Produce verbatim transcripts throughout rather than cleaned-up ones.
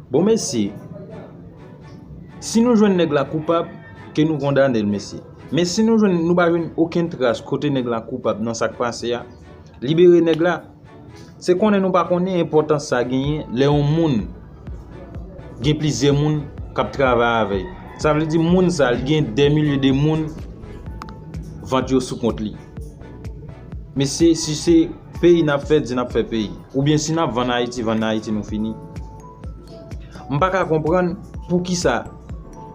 Bon, mesye, si nou jwenn nèg la koupab, ke nou kondane l, mesye. Men si nou jwenn, nou pa jwenn okenn tras kote nèg la koupab nan sa k pase a, libere nèg la. Se konnen nou pa konnen enpòtans sa genyen lè yon moun gen plizyè moun k ap travay avè l. Sa vle di moun sa, li gen dè milye de moun, vant yo sou kont li. Mesye, si se peyi n ap fè, di n ap fè peyi. Oubyen si n ap vann Ayiti, vann Ayiti, nou fini. M pa ka konprann poukisa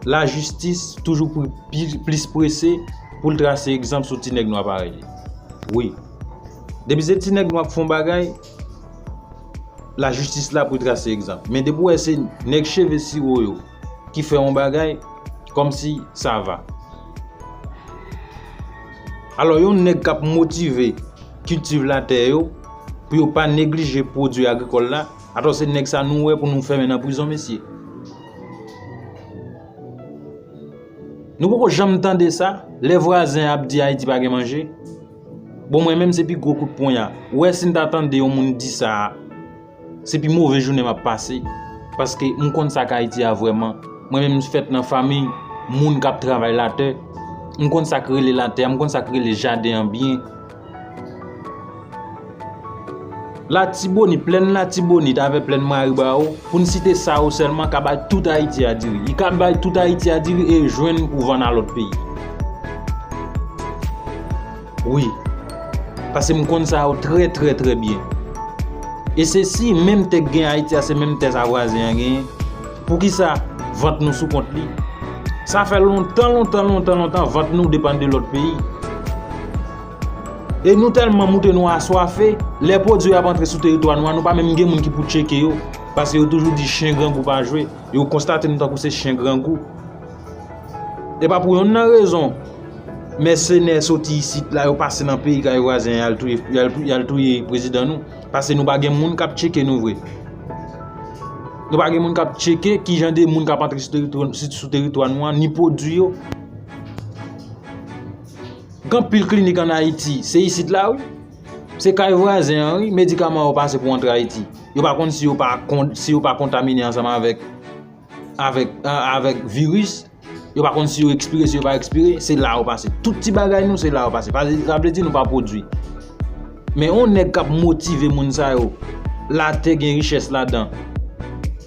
lajistis toujou pri-, pi-, plis prese pou l trase egzanp sou ti nèg nwa parèy li. Wi. Depi se ti nèg nwa k fè yon bagay, lajistis la pou trase egzanp. Men depi w wè se nèg cheve siwo yo ki fè yon bagay, kòmsi sa va. Alò, yon nèg k ap motive kiltivatè yo pou yo pa neglije pwodui agrikòl la, atò se nèg sa nou wè pou nou fèmen nan prizon, mesye. Nou poko janm tande sa, lè vwazen an ap di Ayiti pa gen manje. Bon, mwen menm, se pi gwo kout ponya. Ou wè, si n ta tande yon moun di sa a, se pi move jounen m ap pase. Paske m konn sa k Ayiti a vrèman. Mwen menm, m fèt nan fanmi moun k ap travay latè. M konn sa k rele latè a, m konn sa k rele jaden an byen. Latibonit, plèn Latibonit avè plèn Maribawo, pou n site sa yo sèlman, ka bay tout Ayiti a diri. Li ka bay tout Ayiti a diri e jwenn pou vann a lòt peyi. Wi. Paske m konn sa yo trè, trè, trè byen. E se si menm tè k gen Ayiti a, se menm tè sa vwazen an genyen, poukisa vant nou sou kont li? Sa fè lontan, lontan, lontan, lontan, vant nou depann de lòt peyi. E nou tèlman moute nou aswafe, lè pwodui yo ap antre sou teritwa nou an, nou pa menm gen moun ki pou tcheke yo, paske yo toujou di chen grangou pa jwe. Yo konstate nou tankou se chen grangou. E pa pou yonn nan rezon mèsenè soti isit la, yo pase nan peyi kay vwazen, y al touye, y al, y al touye prezidan nou. Paske nou pa gen moun k ap tcheke nou vre. Nou pa gen moun k ap tcheke ki jan de moun k ap antre sou teritwa, sou, sou teritwa nou an, ni pwodui yo. Gen anpil klinik ann Ayiti, se isit la, wi. Se kay vwazen an, wi, medikaman yo pase pou antre Ayiti. Yo pa konn si yo pa kon-, si yo pa kontamine ansanm avèk, avèk, a-, avèk viris. Yo pa konn si yo ekspire, si yo pa ekspire. Se la yo pase. Tout ti bagay nou, se la yo pase. Sa, sa vle di nou pa pwodui. Men yon nèg k ap motive moun sa yo, latè gen richès ladan.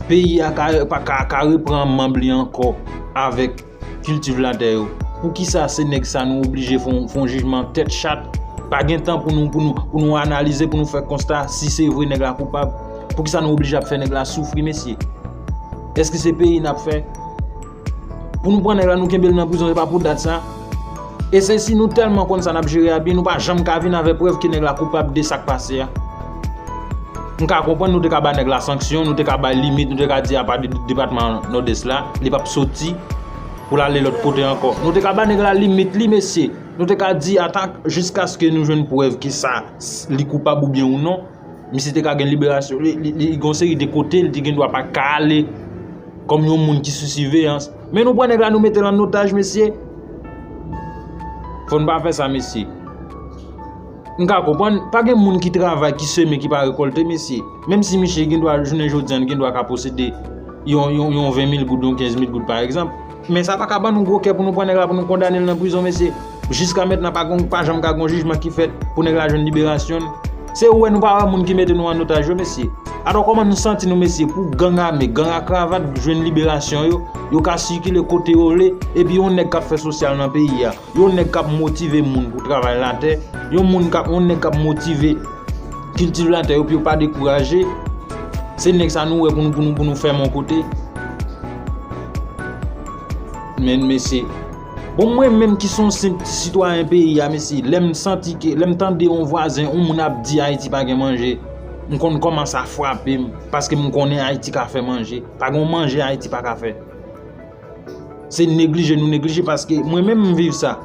Peyi a ka, pa ka, ka reprann manb li ankò avèk kiltivatè yo. Poukisa se nèg sa nou oblije fè yon, fè yon jijman tèt chat? Pa gen tan pou nou, pou nou, pou nou analize, pou nou fè konsta si se vre nèg la koupab. Poukisa nou oblije ap fè nèg la soufri, mesye? Èske se peyi n ap fè? Pou nou pran nèg la, nou kenbe l nan prizon, se pa pou dat sa. E se si nou tèlman konn sa n ap jere a byen, nou pa janm ka vin avè prèv ke nèg la koupab de sa k pase a. M ka konprann nou te ka ba nèg la sanksyon, nou te ka bay limit, nou te ka di apa de depatman Nòdès la, li p ap soti pou l ale lòt kote ankò. Nou te ka ba nèg la limit li, mesye. Nou te ka di ata jiskaske nou jwenn prèv ke sa, li koupab oubyen ou non. Misye te ka gen liberasyon. Li, li, li gen yon seri de kote li te gen dwa pa ka ale kòm yon moun ki sou siveyans. Men nou pran nèg la, nou mete l an otaj, mesye. Fò n pa fè sa, mesye. M ka konprann, pa gen moun ki travay, ki semen, ki pa rekòlte, mesye. Menm si misye gen dwa, jounen jodi a, gen dwa ka posede yon, yon, yon ven mil goud, yon kenz mil goud, pa egzanp. Men sa pa ka ban nou gwo kè pou nou pran nèg la, pou nou kondane l nan prizon, mesye. Jiska mentnan, pa gon, pa janm ka gon jijman ki fèt pou nèg la jwenn liberasyon l. Se ou wè nou pa wè moun ki mete nou an otaj yo, mesye. Atò, kòman nou santi nou, mesye, pou gang ame, gang a kravat jwenn liberasyon yo, yo ka sikile kote yo vle, epi yon nèg k ap fè sosyal nan peyi a, yon nèg k ap motive moun pou travay latè, yon moun k ap, yon nèg k ap motive kiltivatè yo pou yo pa dekouraje, se nèg sa nou wè pou nou, pou nou, pou nou fèmen yon kote. Men, mesye, bon, mwen menm ki se yon senp ti sitwayen peyi a, mesye, lè m santi ke, lè m tande yon vwazen, yon moun ap di Ayiti pa gen manje, m konn kòmanse a frape m, paske m konnen Ayiti ka fè manje. Pa gen yon manje Ayiti pa ka fè. Se neglije nou neglije, paske mwen menm m viv sa.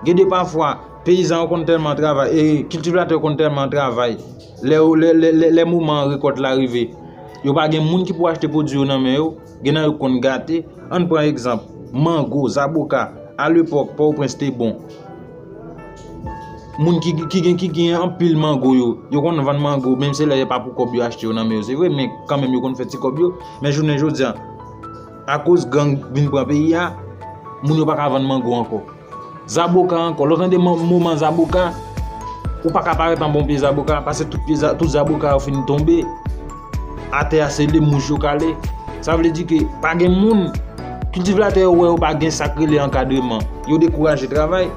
Gen de pafwa, peyizan yo konn tèlman travay, e kiltivatè yo konn tèlman travay. Lè yo, lè, lè, lè, lè moman rekòt la rive, yo pa gen moun ki pou achte pwodui yo nan men yo, gen nan yo konn gate. Ann pran egzanp, mango, zaboka, a lepòk, Pòtoprens te bon. Moun ki, ki gen, ki gen anpil mango yo, yo konn vann mango, menm se lè e pa pou kòb yo achte yo nan men yo, se vre, men kanmenm yo konn fè ti kòb yo. Men jounen jodi a, akoz gang vin pran peyi a, moun yo pa ka vann mango ankò. Zaboka ankò, lè w tande mo- moman zaboka, ou pa ka parèt anba yon pye zaboka, paske tout pye za- tout zaboka yo fin tonbe. Atè a se le mouch yo kale. Sa vle di ke pa gen moun, kiltivatè yo wè yo pa gen sa k rele ankadreman. Yo dekouraje travay.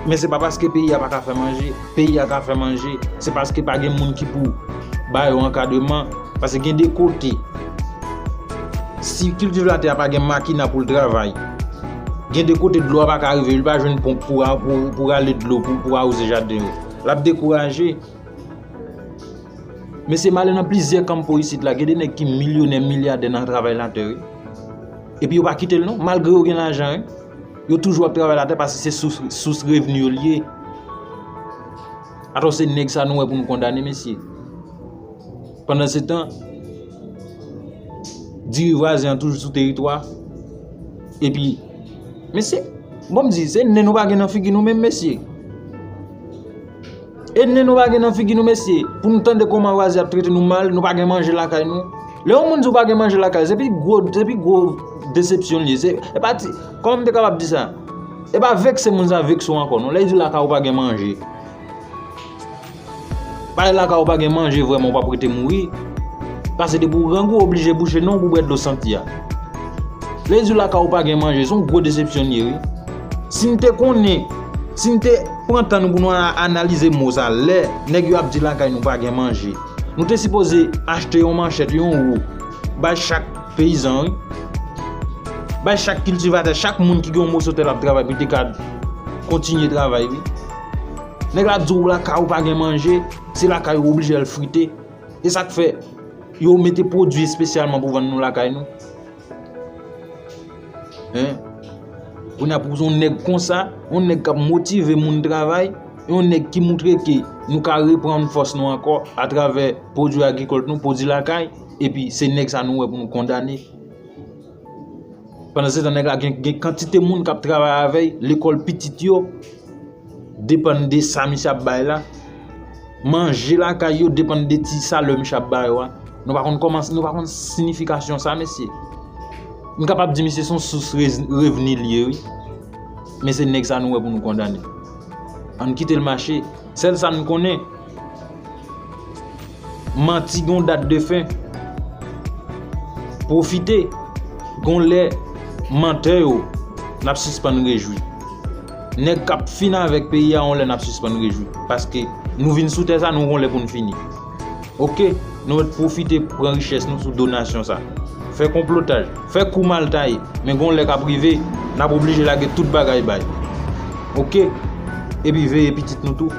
Men se pa paske peyi a pa ka fè manje. Peyi a ka fè manje. Se paske pa gen moun ki pou ba yo ankadreman. Paske gen de kote, si kiltivatè a pa gen makina pou l travay, gen de kote dlo a pa ka rive, li pa jwenn ponp pou, pou, pou rale dlo pou, pou awoze jaden yo. L ap dekouraje. Mesye, m ale nan plizyè kanpo isit la, gen de nèg ki milyonè, milyadè nan travay latè, wi. Epi yo pa kite l non, malgre yo gen lajan, wi. Yo toujou ap travay latè paske se sous, sous revni yo li ye. Atò se nèg sa nou wè pou nou kondane, mesye. Pandansetan, diri vwazen an toujou sou teritwa. Epi, mesye, bon m di, se nen nou pa gen nan figi nou menm, mesye. E nen nou pa gen nan figi nou, mesye. Pou nou tande kòman vwazen ap trete nou mal, nou pa gen manje lakay nou. Lè yon moun di w pa gen manje lakay, se pi gwo, se pi gwo desepsyon l ye. Se, e pa ti, kòman m te kapab di sa? E pa vekse moun sa vekse w ankò, non. Lè l di lakay ou pa gen manje. Bay lakay ou pa gen manje vrèman, ou p ap rete mouri. Paske depi w grangou, w oblije bouche nen w pou bwè dlo santi a. Lè di lakay ou pa gen manje, se yon gwo desepsyon li ye, wi. Si n te konnen, si n te pran tan nou pou nou a- analize mo sa, lè nèg yo ap di lakay nou pa gen manje, nou te sipoze achte yon manchèt, yon wo, bay chak peyizan, wi. Bay chak kiltivatè, chak moun ki gen yon moso tè l ap travay pou l te ka kontinye travay, wi. Nèg la di w lakay ou pa gen manje, se lakay ou oblije al frite. E sa k fè yo mete pwodui espesyalman pou vann nou lakay nou. Hein? Kounye a pou yon nèg konsa, yon nèg k ap motive moun travay, yon nèg ki moutre ke nou ka reprann fòs nou ankò atravè pwodui agrikòl nou, pwodui lakay, epi se nèg sa nou wè pou nou kondane. Pandansetan, nèg la gen, gen kantite moun k ap travay avè l, lekòl pitit yo depann de sa misye ap bay la. Manje lakay yo depann de ti salè misye ap ba yo a. Nou pa konn kòman, nou pa konn siyifikasyon sa, mesye. M kapab di misye se yon sous rez- revni l ye, wi. Men se nèg sa nou wè pou nou kondane. Ann kite l mache. Sèl sa n konnen, manti gon dat de fen. Pwofite, gon lè mantè yo, n ap sispann rejwi. Nèg k ap fin avèk peyi a, yon lè n ap sispann rejwi. Paske nou vin sou tè sa, nou gon lè pou n fini. Oke, nou mèt pwofite pran richès nou sou do nasyon sa. Fè konplotaj, fè kou mal taye, men gon lè k ap rive, n ap oblije lage tout bagay bay. Oke? Epi veye pitit nou tou.